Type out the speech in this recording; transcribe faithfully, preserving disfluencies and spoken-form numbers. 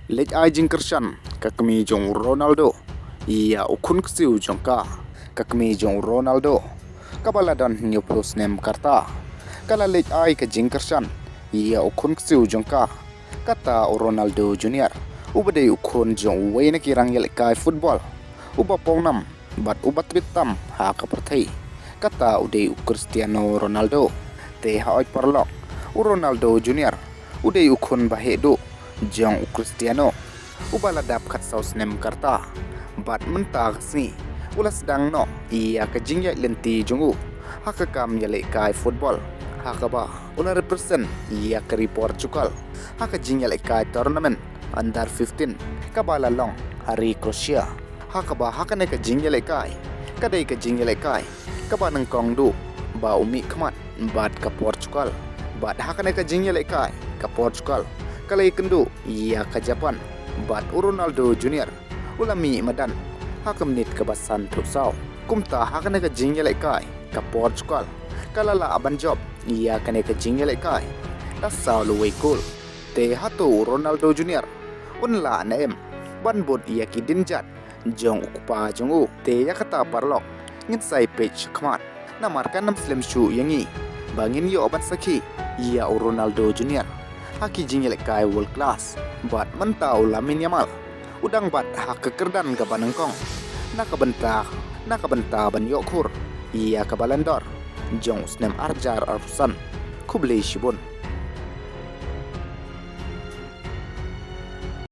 Leit ai jingkyrshan ka kmie jong u Ronaldo ïa u khun ksiew jong ka. Ka kmie jong u Ronaldo kaba la don hynñiewphew snem ka rta ka la leit ai ka jingkyrshan ïa u khun ksiew jong ka. Kata u Ronaldo Junior, uba dei u khun jong uwei na ki rangïalehkai football uba pawnam bad uba tbit tam ha ka pyrthei. Kata u dei u Cristiano Ronaldo. Te hooid paralok, u Ronaldo Junior u dei u khun ba heh duh jong u Cristiano, uba la dap khatsaw snem ka rta. Bad mynta ka sngi u la sdang noh ïa ka jingïaid lynti jong u ha ka kam ïalehkai football, ha kaba u la represent ïa ka ri Portugal ha ka jingïalehkai tournament under fifteen kaba la long ha ri Croatia. Ha kaba ha kane ka jingïalehkai ka dei ka jingïalehkai kaba nyngkong duh ba u mihkhmat bad ka Portugal. Bad ha kane ka jingïalehkai ka Portugal ka la ïakynduh ïa ka Japan, bad u Ronaldo Junior u la mih madan ha ka minit kaba sanphew saw. Kumta ha kane ka jingïalehkai ka Portugal ka la lah ban jop ïa kane ka jingïalehkai da saw lawei kol. Te hato u Ronaldo Junior un lah ne em ban bud ïa ki dienjat jong u kpa jong u? Te ïa kata paralok, ngin sa ïa peit shakhmat, namar kan ym slem shuh ïa ngi ba ngin ïoh ban sakhi ïa u Ronaldo Junior ha ki jingïalehkai world class. Bad mynta u Lamine Yamal u dang bat ha ka kyrdan kaba nyngkong na ka bynta, na ka bynta ban ïoh khur ïa ka Ballon d'Or jong u snem arhajar arphew san. Khublei shibun.